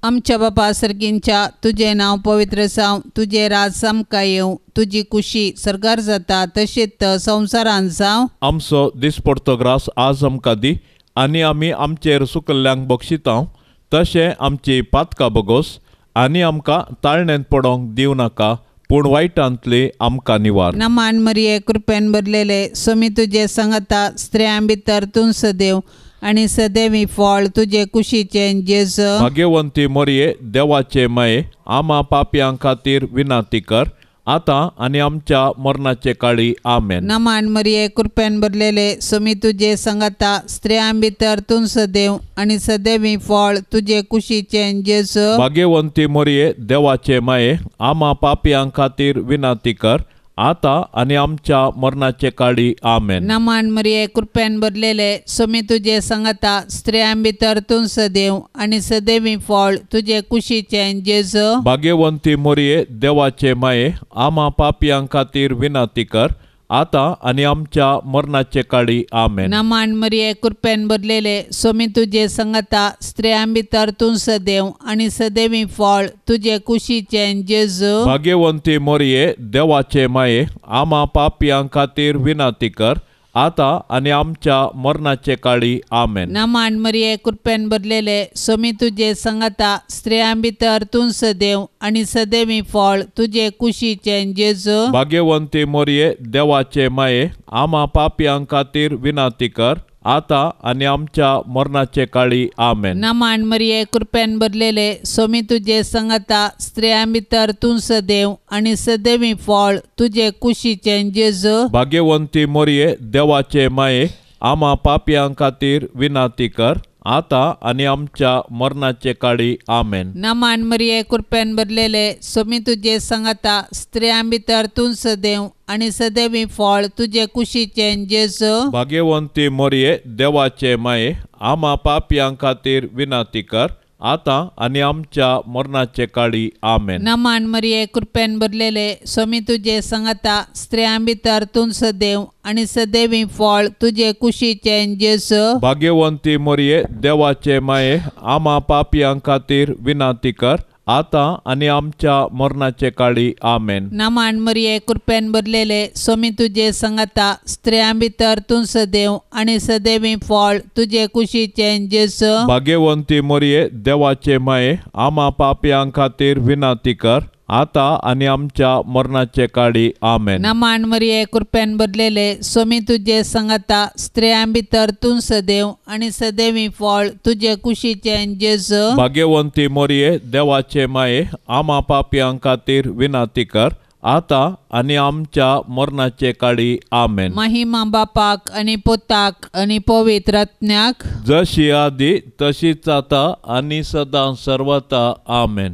आमच्या बापा सर्गींच्या, तुजें नांव पवित्र जावं, तुजें राज सामकां येवं, तुजी कुशी सर्गार जाता तशेंच संवसारांत जावं. आमचो दिसपडतो ग्रास आज आमकां दी आनी आमी आमचेर सुकल्ल्यांक बक्षितांव तशें आमची पातकां बगोस आनी आमकां ताळण्यांत पडोंक दिवं नाका, पूण वायटांतली आमकां निवार. नमान मरिये, कृपेन भरलेले, सोमी तुजे सांगता, स्त्रियां भितर तूं सदैव आनी सदैवी फळ तुजे कुशीचें जेजू. भाग्यवंती मरिये, देवाचे माये, आमा पापयां खातीर विनंती कर, आतां आनी आमच्या मरणाचे काळी. आमेन. नमान मरिये, कृपेन भरलेले, सोमी तुजे सांगता, स्त्रियां भितर तूं सदैव आनी सदैवी फळ तुजे कुशीचें जेजू. भाग्यवंती मरिये, देवाचे माये, आमा पापयां खातीर विनंती कर, आता आनी आमच्या मरणाचे काळी आमेन. नमन मरिये कृपेन भरलेले स्वामी तुजे संगता, स्त्रियां भितर तूं सदैव आनी सदैवी फळ तुजे कुशीचें जेजू. भाग्यवंती मोरये देवाचे माये, आमा पापयां खातीर विनंती कर आता आनी आमच्या मरणाचे काळी आमेन. नमन मरिये कृपेन भरलेले स्वामी तुजे संगता, स्त्रियां भितर तूं सदैव आनी सदैवी फळ तुजे कुशीचें जेजू. भाग्यवंती मोरये देवाचे माये, आमा पापयां खातीर विनंती कर आता आनी आमच्या मरणाचे काळी आमेन. नमन मरिये कृपेन भरलेले स्वामी तुजे संगता, स्त्रियां भितर तूं सदैव आनी सदैवी फळ तुजे कुशीचें जेजू. भाग्यवंती मोरये देवाचे माये, आमा पापयां खातीर विनंती कर आता आनी आमच्या मरणाचे काळी आमेन. नमन मरिये कृपेन भरलेले स्वामी तुजे संगता, स्त्रियां भितर तूं सदैव आनी सदैवी फळ तुजे कुशीचें जेजू. भाग्यवंती मोरये देवाचे माये, आमा पापयां खातीर विनंती कर आता आनी आमच्या मरणाचे काळी आमेन. नमन मरिये कृपेन भरलेले स्वामी तुजे संगता, स्त्रियां भितर तूं सदैव आनी सदैवी फळ तुजे कुशीचें जेजू. भाग्यवंती मोरये देवाचे माये, आमा पापयां खातीर विनंती कर आता आनी आमच्या मरणाचे काळी आमेन. नमन मरिये कृपेन भरलेले स्वामी तुजे संगता, स्त्रियां भितर तूं सदैव आनी सदैवी फळ तुजे कुशीचें जेजू. भाग्यवंती मोरये देवाचे माये, आमा पापयां खातीर विनंती कर आता आनी आमच्या मरणाचे काळी आमेन. नमन मरिये कृपेन भरलेले स्वामी तुजे संगता, स्त्रियां भितर तूं सदैव आनी सदैवी फळ तुजे कुशीचें जेजू. भाग्यवंती मोरये देवाचे माये, आमा पापयां खातीर विनंती कर आता आनी आमच्या मरणाचे काळी आमेन. नमन मरिये कृपेन भरलेले स्वामी तुजे संगता, स्त्रियां भितर तूं सदैव आनी सदैवी फळ तुजे कुशीचें जेजू. भाग्यवंती मोरये देवाचे माये, आमा पापयां खातीर विनंती कर आता आनी आमच्या मरणाचे काळी आमेन. महिमा बापाक आनी पुताक आनी पवित्र आत्म्याक, जशी आदी तशीच आता आनी सदां सर्वता आमेन.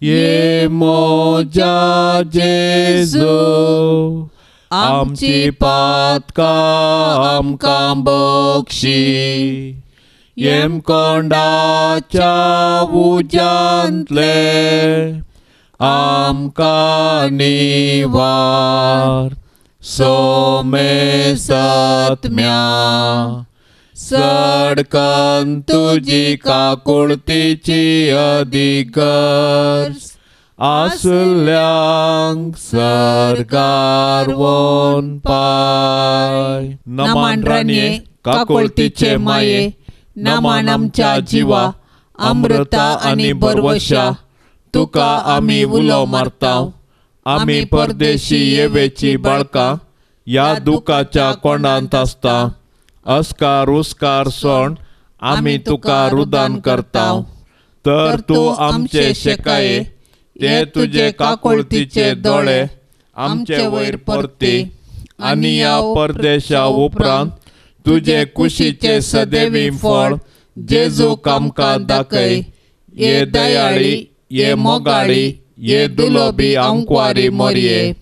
ये मोजा जेजू, आमची पातकां आमकां बक्षी, येमकोंडाच्या उज्यांतले आमकां निवार, सोमे सत्म्या सडकन तुजी काकुळतीची अधिकार आसल्यांक सर्गार वोन पाय. नमन राणये काकुळतीचे माये, नमन आमच्या जिवा अमृता आनी बरवशा, तुका आमी उलो मारता. आमी परदेशी येवेची बाळकां ह्या दुखाच्या कोंडांत आसता. अस्कार उस्कार सोण आमी तुका रुदान करता, तर तूं आमचे शेकाये ते तुजे काकुळतीचे दोळे आमचे वयर परती आनी ह्या परदेशा उपरांत तुजे कुशीचे सदैवी फळ जेजूक आमकां दाखय. ये दयाळी, ये मोगाळी, ये दुलोबी आंकवारी मोरये.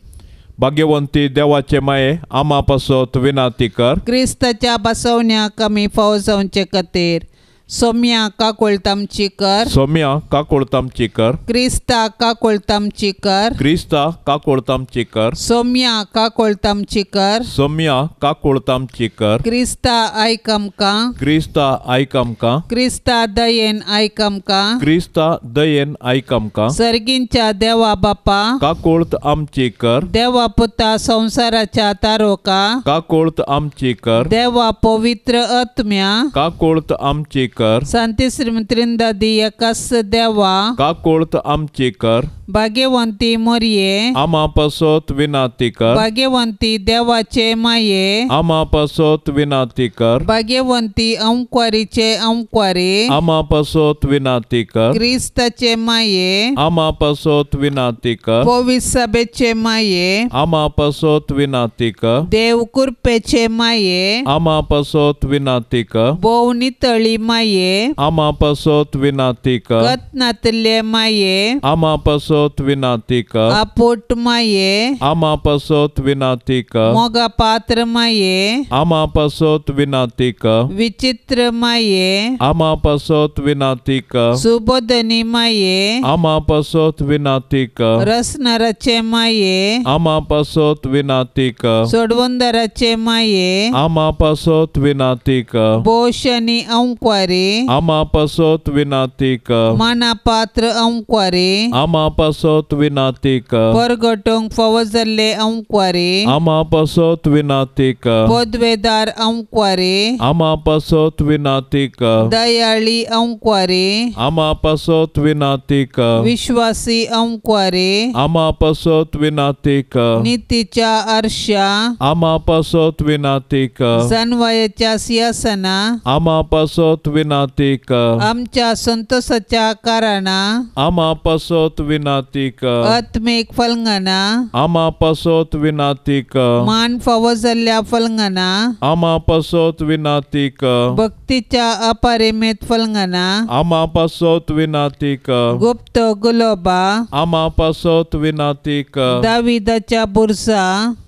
भाग्यवंती देवाचे माये, आमा पासत विनंती कर. क्रिस्ताच्या बसवण्याक आमी फाव जावचे खातीर सोम्या काकुळतामची कर. सोम्या काकुळतामची कर. क्रिस्ता काकुळतामची कर. क्रिस्ता काकुळतामची कर. सोम्या काकुळतामची कर. सोम्या काकुळतामची कर. क्रिस्ता आयक आमकां. क्रिस्ता आयक आमकां. क्रिस्ता दयेन आयक आमकां. क्रिस्ता दयेन आयक आमकां. सर्गींच्या देवा बापा काकुळत आमची कर. देवा पुता संवसाराच्या तारोका काकुळत आमची कर. देवा पवित्र आत्म्या काकुळत आमची कर. शांती श्रीमंत्रिंदादी एकास देवा काकुळत आमची कर. भाग्यवंती मोरये आमा पासत विनंती कर. भाग्यवंती देवाचे माये आमा पासत विनंती कर. भाग्यवंती अंकवारीचे अंकवारी आमा पासत विनंती कर. क्रिस्ताचे माये आमा पासत विनंती कर. पवित्र सभेचे माये आमा पासत विनंती कर. देव कृपेचे माये आमा पासत विनंती कर. भोव नितळी माये माये, आमा पासत विनाती कर। कत नातल्ले माये, आमा पासत विनाती कर। आपोट माये, आमा पासत विनाती कर। मोगा पात्र माये, आमा पासत विनाती कर। विचित्र माये, आमा पासत विनाती कर। सुबोधनी माये, आमा पासत विनाती कर। रसनराचे माये, आमा पासत विनाती कर। सोडवंदराचे माये, आमा पासत विनाती कर। बोशनी अंक्वारी, आमा पासत विनाती कर। माना पात्र अंक्वारी, आमा पासत विनाती कर। परगटोंक फावो जाल्ले अंक्वारी, आमा पासत विनाती कर। पदवेदार अंक्वारी, आमा पासत विनाती कर। दयाळी अंक्वारी, आमा पासत विनाती कर। विश्वासी अंक्वारी, आमा पासत विनाती कर। नितीच्या आरशा, आमा पासत विनाती कर। जानवायाच्या सिंहासना, आमा पासत विनाती कर। आमच्या संतोषाच्या कारणा, आमा पासत विनाती कर। आत्मिक फलंगना, आमा पासत विनाती कर। मान फावो जाल्ल्या फलंगना, आमा पासत विनाती कर। भक्तीच्या अपरिमित फलंगना, आमा पासत विनाती कर। गुप्त गुलोबा, आमा पासत विनाती कर। दाविदाच्या बुरसा,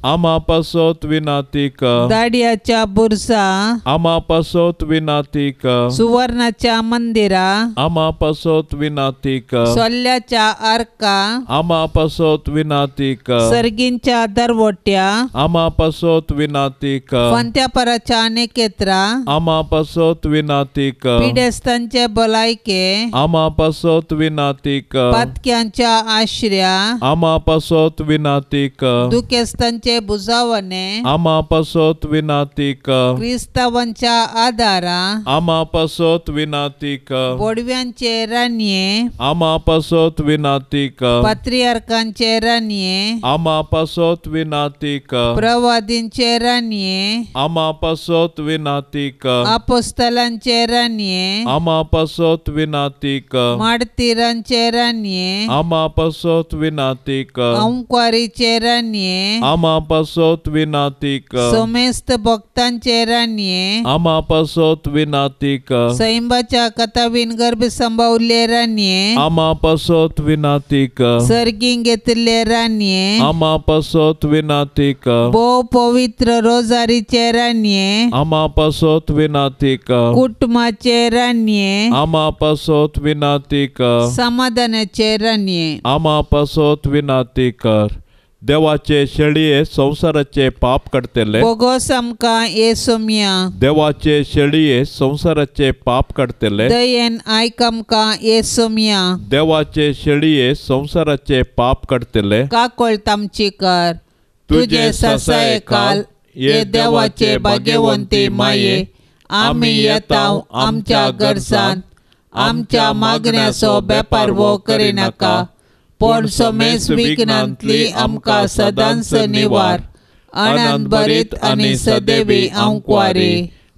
आमा पासत विनाती कर। दाडियाच्या बुरसा, आमा पासत विनाती कर। सुवर्णाच्या मंदिरा, आमा पासत विनाती कर। सोल्ल्याच्या आर्का, आमा पासत विनाती कर। सर्गींच्या दरवट्या, आमा पासत विनाती कर। फांत्यापराच्या नेकेत्रा, आमा पासत विनाती कर। पिडेस्तांचे भलायके, आमा पासत विनाती कर। पातक्यांच्या आश्र्या, आमा पासत विनाती कर। दुखेस्तांचे बुजावणे, आमा पासत विनाती कर। क्रिस्तावांच्या आदारा, आमा पासत विनाती कर। बोडव्यांचे रानये, आमा पासत विनाती कर। पात्रियार्कांचे रानये, आमा पासत विनाती कर। प्रवादींचे रानये, आमा पासत विनाती कर। अपोस्तलांचे रानये, आमा पासत विनाती कर। माडतीरांचे रानये, आमा पासत विनाती कर। अंक्वारीचे रानये, आमा पासत विनाती कर। समेस्त भक्तांचे रानये, आमा पासत विनाती कर। सैंबाच्या कथावीन गर्भ संभावल्ले रानये, आमा पासत विनाती कर। सर्गीं घेतिल्ले रानये, आमा पासत विनाती कर। भोव पवित्र रोजारीचे रानये, आमा पासत विनाती कर। कुटुंबाचे रानये, आमा पासत विनाती कर। समाधानाचे रानये, आमा पासत विनाती कर। देवाचे शेळये संवसाराचे पाप काडटले, बोगोस आमकां येसोमया। देवाचे शेळये संवसाराचे पाप काडटले, दयेन आयक आमकां येसोमया। देवाचे शेळये संवसाराचे पाप काडटले, काकळत आमची कर। तुजे ससायकाल ये देवाचे भाग्यवंती माये, आमी येता आमच्या गरजान, आमच्या मागण्याचो बेपारवो करिनाका, पूण समेस विघ्नांतली आमकां सदांच निवार। आनंद भरीत आनी सदैवी आंकवारी।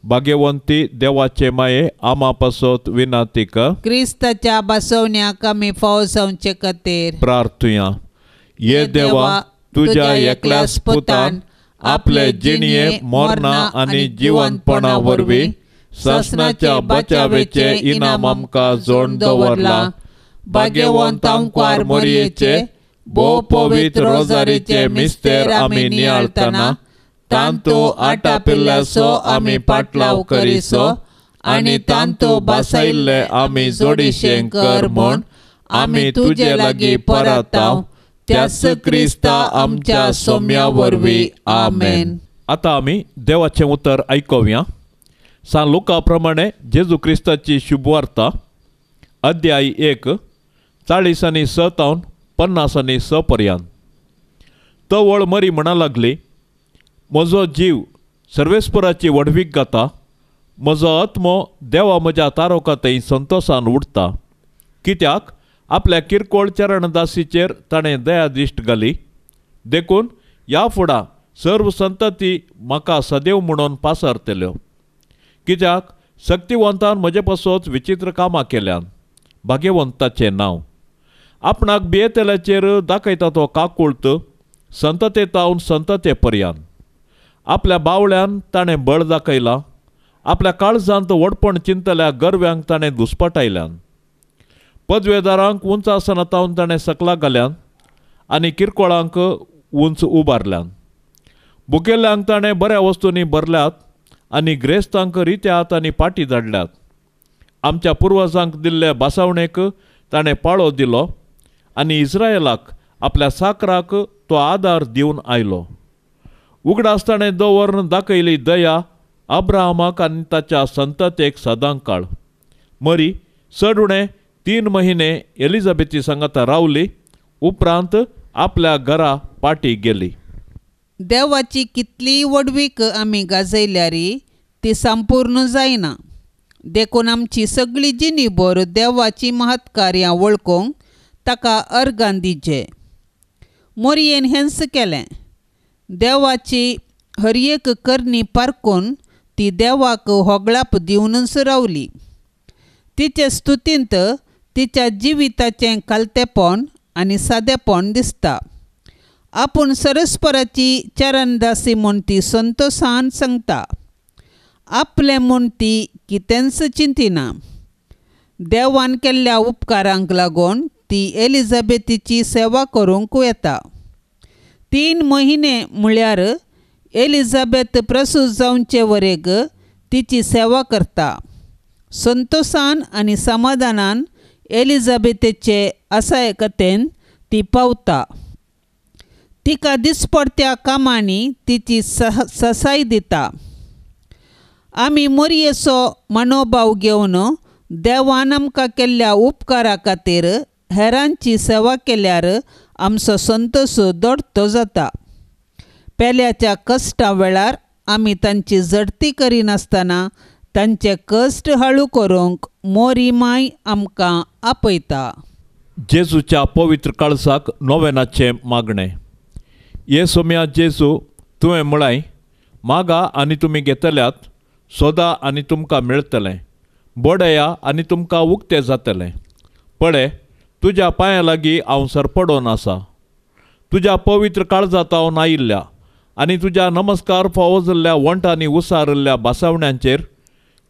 भाग्यवंती देवाचे माये, आमा पासत विनाती कर। क्रिस्ताच्या बसवण्याक आमी फावो जावचे खातीर प्रार्थुया। ये देवा, तुज्या एकल्याच पुतान आपले जिणये मरणा आनी जिवंतपणा वरवीं सासणाच्या बचावेचे इनाम आमकां जोड दवरला। भाग्यवंत आंकवार मोरयेचे भोव पवित्र रोजारीचे मिस्तेर आमी नियाळतना तांतू आटापिल्ल्याचो आमी पाटलाव करिसो आनी तांतू बासायिल्ले आमी जोडीशें कर म्हूण आमी तुजे लागीं परताव, त्याच क्रिस्ता आमच्या सोम्या वरवीं। आमेन। आतां आमी देवाचें उतर आयकुया। सान लुका प्रमाणे जेजू क्रिस्ताची शुभवार्ता, अध्याय 1, 40 आनी 6 तावन 50 आनी 6 पर्यंत। तवळ मरी म्हणा लागली, म्हजो जीव सर्वेस्पराची व्हडवीक गाता, म्हजो आत्मो देवा म्हज्या तारोका थंय संतोसान उठता, कित्याक आपल्या किरकोळ चरणदासीचेर ताणें दयादिश्ट घाली। देखून ह्या फुडां सर्व संतती म्हाका सदैव म्हणून पासरतल्यो, कित्याक शक्तिवंतान म्हजे पासत विचित्र कामां केल्यान। भाग्यवंताचें नांव आपणाक भियेतल्याचेर दाखयता तो काकुळत संतते तावन संतते पर्यंत। आपल्या बावळ्यान ताणें बळ दाखयलां, आपल्या काळजांत व्हडपण चिंतल्या गर्व्यांक ताणें दुस्पटायल्यान. पदवेदारांक उंच आसना तावन ताणें सकला घाल्यान आनी किरकोळांक उंच उबारल्यान. भुकेल्ल्यांक ताणें बऱ्या वस्तूंनी भरल्यात आनी ग्रेस्तांक रित्या हातांनी पाटी धाडल्यात. आमच्या पुर्वजांक दिल्ले बासावणेक ताणें पाळो दिलो आनी इस्रायलाक आपल्या साकराक तो आदार दिवन आयलो. उगडास ताणें दवरून दाखयली दया अब्राहमाक आनी ताच्या संततेक सदां काळ. मरी चड उणें 3 महिने एलिझाबेथी सांगाता रावली, उपरांत आपल्या घरा पाटी गेली. देवाची कितली व्हडवीक आमी गाजयल्यारी ती संपूर्ण जायना. देखून आमची सगळी जिणीभर देवाची महत्कार्यां वळखूंक ताका अर्गां दिचे. मोरयेन हेंच केलें. देवाची हर एक करणी पारकून ती देवाक होगळाप दिवनच रावली. तिचे स्तुतींत तिच्या जिविताचें खालतेपण आनी सादेपण दिसता. आपूण सरस्पराची चरणदासी म्हूण ती संतोशान सांगता. आपलें म्हूण ती कितेंच चिंतिना. देवान केल्ल्या उपकारांक लागून ती एलिझाबेथीची सेवा करूंक येता. 3 महिने म्हळ्यार एलिझाबेथ प्रसूत जावचे वरेग तिची सेवा करता. संतोशान आनी समाधानान एलिझाबेथीचे असायकतेन ती पावता. तिका दिसपडत्या कामांनी तिची ससाय दिता. आमी मोरयेचो मनोभाव घेवन देवान आमकां केल्ल्या उपकारा खातीर हेरांची सेवा केल्यार आमचो संतोश दोडतो जाता. पेल्याच्या कश्टां वेळार आमी तांची झडती करिनासतना तांचे कश्ट हळू करूंक मोरी माय आमकां आपयता. जेजूच्या पवित्र काळजाक नोवेनाचें मागणें. ये सोम्या जेजू, तुवें म्हळाय, मागा आनी तुमी घेतल्यात, सोदा आनी तुमकां मेळटलें, बडया आनी तुमकां उक्तें जातलें. पळय, तुज्या पांयां लागीं हांव सरपडोन आसा. तुज्या पवित्र काळजांत हांव आयिल्ल्या आनी तुज्या नमस्कार फावो जाल्ल्या वंटांनी उसारिल्ल्या बासावण्यांचेर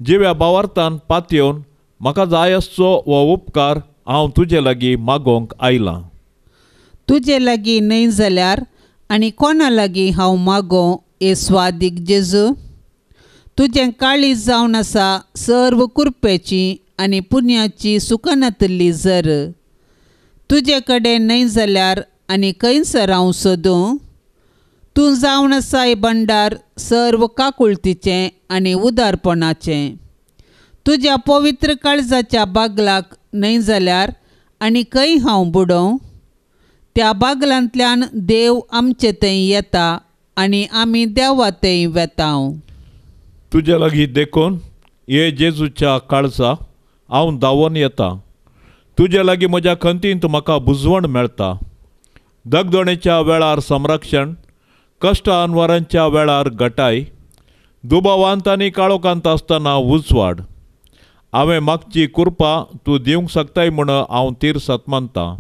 जिव्या भावार्थान पातयेवन म्हाका जाय आसचो हो उपकार हांव तुजे लागीं मागोवंक आयलां. तुजे लागीं न्हय जाल्यार आनी कोणा लागीं हांव मागों हे स्वादीक जेजू? तुजें काळीज जावन आसा सर्व कुरपेची आनी पुण्याची सुकनातल्ली जर. तुजे कडेन न्हय जाल्यार आनी खंयसर हांव सोदूं? तूं जावन आसाय भंडार सर्व काकुळतीचें आनी उदारपणाचें. तुज्या पवित्र काळजाच्या बागलाक न्हय जाल्यार आनी खंय हांव बुडोवं? त्या बागलांतल्यान देव आमचे थंय येता आनी आमी देवा थंय वेता. तुजे लागीं देखून हे जेजूच्या काळजा हांव धांवून येता. तुजे लागीं म्हज्या खंतींत म्हाका बुजवण मेळटा. दगदणेच्या वेळार संरक्षण, कश्ट अनवरांच्या वेळार गटाय, दुबावांत आनी काळोखांत आसतना उजवाड. हांवें मागची कुरपा तूं दिवंक शकताय म्हूण हांव तीर्सत मानता.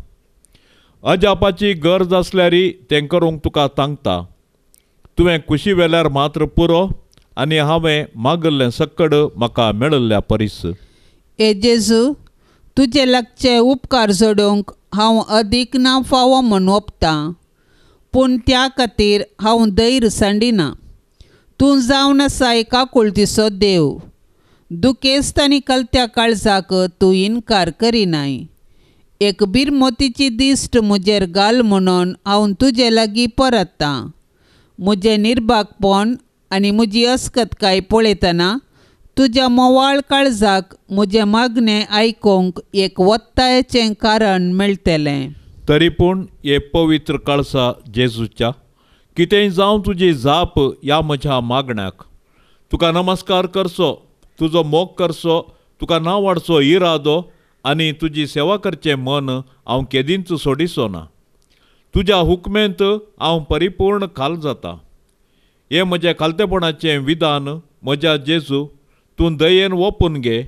अजापाची गरज आसल्यारय तें करूंक तुका तांकता. तुवें कुशी वेल्यार मात्र पुरो आनी हांवें मागिल्लें सक्कड म्हाका मेळिल्ल्या परीस. ए जेजू, तुजे लागचे उपकार जोडूंक हांव अदीक ना फावो म्हूण ओपतां, पूण त्या खातीर हांव धैर्य सांडिना. तूं जावन आसाय काकुळतीचो देव. दुखेस्त आनी कलत्या काळजाक तूं इनकार करिनाय. एक बिरमोतीची दिश्ट म्हजेर घाल म्हणून हांव तुजे लागीं परततां. म्हजें निर्भागपण आनी म्हजी अस्कतकाय पळयतना तुज्या मोवाळ काळजाक म्हजें मागणें आयकूंक एक वत्तायेचें कारण मेळटलें. तरी पूण हे पवित्र काळसा जेजूच्या, कितेंय जावं तुजी जाप ह्या म्हज्या मागण्याक. तुका नमस्कार करचो, तुजो मोग करचो, तुका नांव वाडचो इरादो आनी तुजी सेवा करचें मन हांव केदींच सोडिचो ना. तुज्या हुकमेंत हांव परिपूर्ण खाल जाता. हें म्हजें खालतेपणाचें विधान म्हज्या जेजू, तूं दयेन ओपून घे.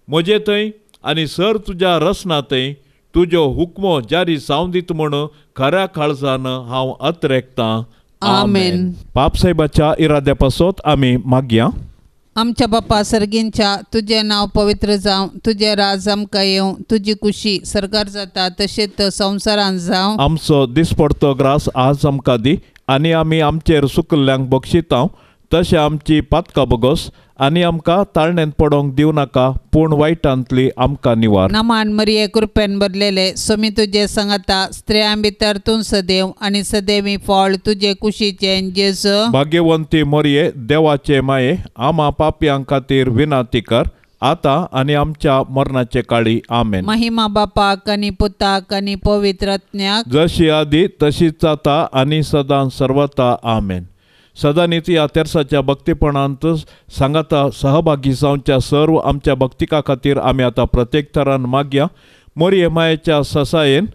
म्हजे थंय आनी सर तुज्या रसना थंय तुज्यो हुकमो जारी जावं दीत म्हूण खऱ्या काळजान हांव अत्रेकतां. आमेन. पापसाहेबाच्या इराद्या पासत आमी मागया. आमच्या बापा सर्गींच्या तुजें नांव पवित्र जावं, तुजें राज आमकां येवं, तुजी कुशी सरकार जाता तशेंच संवसारांत जावं. आमचो दिसपडतो ग्रास आज आमकां दी आनी आमी आमचेर सुकल्ल्यांक बक्षितांव तशें आमची पातकां बगोस आनी आमकां ताळणेंत पडोंक दिवं नाका पूण वायटांतली आमकां निवार. नमान मरिये कृपेन भरलेले सोमी तुजे सांगाता, स्त्रियां भितर तूं सदैव आनी सदैवी फळ तुजे कुशीचें जेजू. भाग्यवंती मरिये देवाचे माये आमा पापयां खातीर विनंती कर आतां आनी आमच्या मरणाचे काळी. आमेन. महिमा बापाक आनी पुताक आनी पवित्र आत्म्याक, जशी आदी तशीच जाता आनी सदां सर्वता. आमेन. सदांच ह्या तेर्साच्या भक्तीपणांत सांगाता सहभागी जावच्या सर्व आमच्या भक्तिका खातीर आमी आतां प्रत्येक तरान मागया. मोरये मायेच्या ससायेन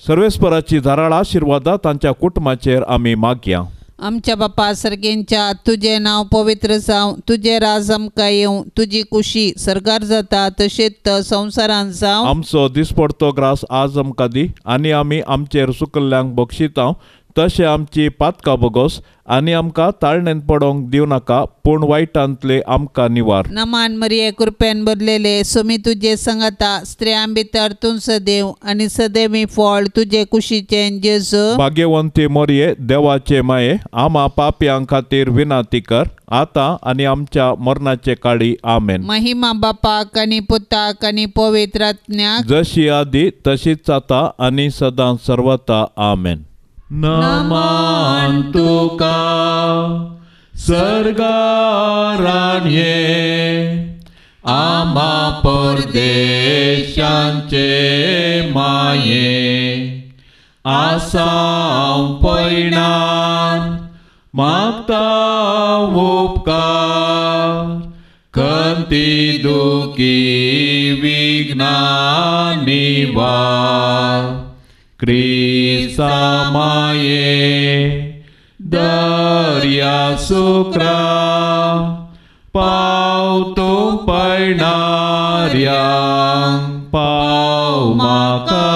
सर्वेस्पराची धाराळ आशिर्वादा तांच्या कुटुंबाचेर आमी मागया. आमच्या बापा सर्गींच्या तुजें नांव पवित्र जावं, तुजें राज आमकां येवं, तुजी कुशी सरकार जाता तशेंच संवसारांत जावं. आमचो दिसपडतो ग्रास आज आमकां दी आनी आमी आमचेर सुकल्ल्यांक बक्षितांव तशें आमची पातकां बगोस आनी आमकां ताळणेंत पडोंक दिवं नाका पूण वायटांतले आमकां निवार. नमान मरिये कृपेन भरलेले सोमी तुजे सांगाता, स्त्रियां भितर तूं सदैव आनी सदैवी फळ तुजे कुशीचें जेजू. भाग्यवंती मरिये देवाचे माये आमा पापयां खातीर विनंती कर आतां आनी आमच्या मरणाचे काळी. आमेन. महिमा बापाक आनी पुताक आनी पवित्र आत्म्याक, जशी आदी तशीच आतां आनी सदां सर्वता. आमेन. नमान तुका सर्गाराणये आमा परदेशांचे माये आसाम पयणान मागता उपकार खंती दुखी विघ्ना निवार क्रिस्ता माये दर्या सुक्रा पाव तूं पयणार्यांक पाव म्हाका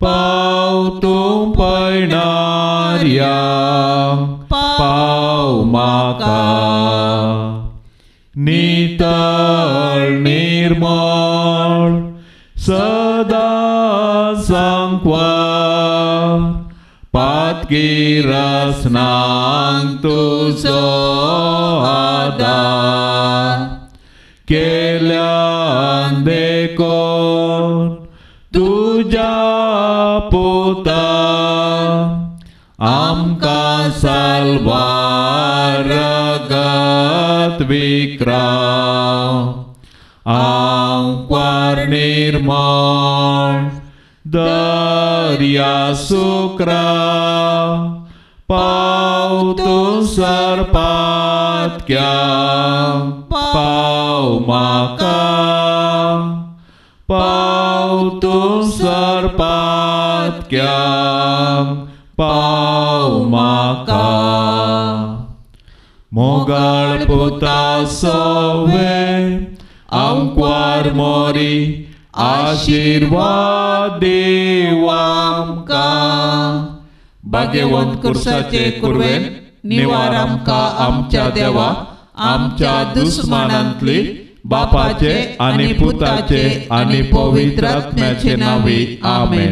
पाव तूं पयणार्यांक पाव म्हाका. नितळ निर्मळ सदां सांकवार पातकी रसनांक तुजो आदार केल्यान देखून तुज्या पुतान आमकां साल्वार रगत विक्राव आंकवार निर्मळ दर्या सुक्रा पाव तूं सरपातक्यांक पाव म्हाका पाव तूं सरपातक्यांक पाव म्हाका. मोगाळ पुता सोवे आंकवार मोरी आशिर्वाद देव आमकां. भाग्यवंत कुर्साचे कुर्वेन निवार आमकां आमच्या देवा आमच्या दुस्मानांतली बापाचे आनी पुताचे आनी पवित्र आत्म्याचे नांवी. आमेन.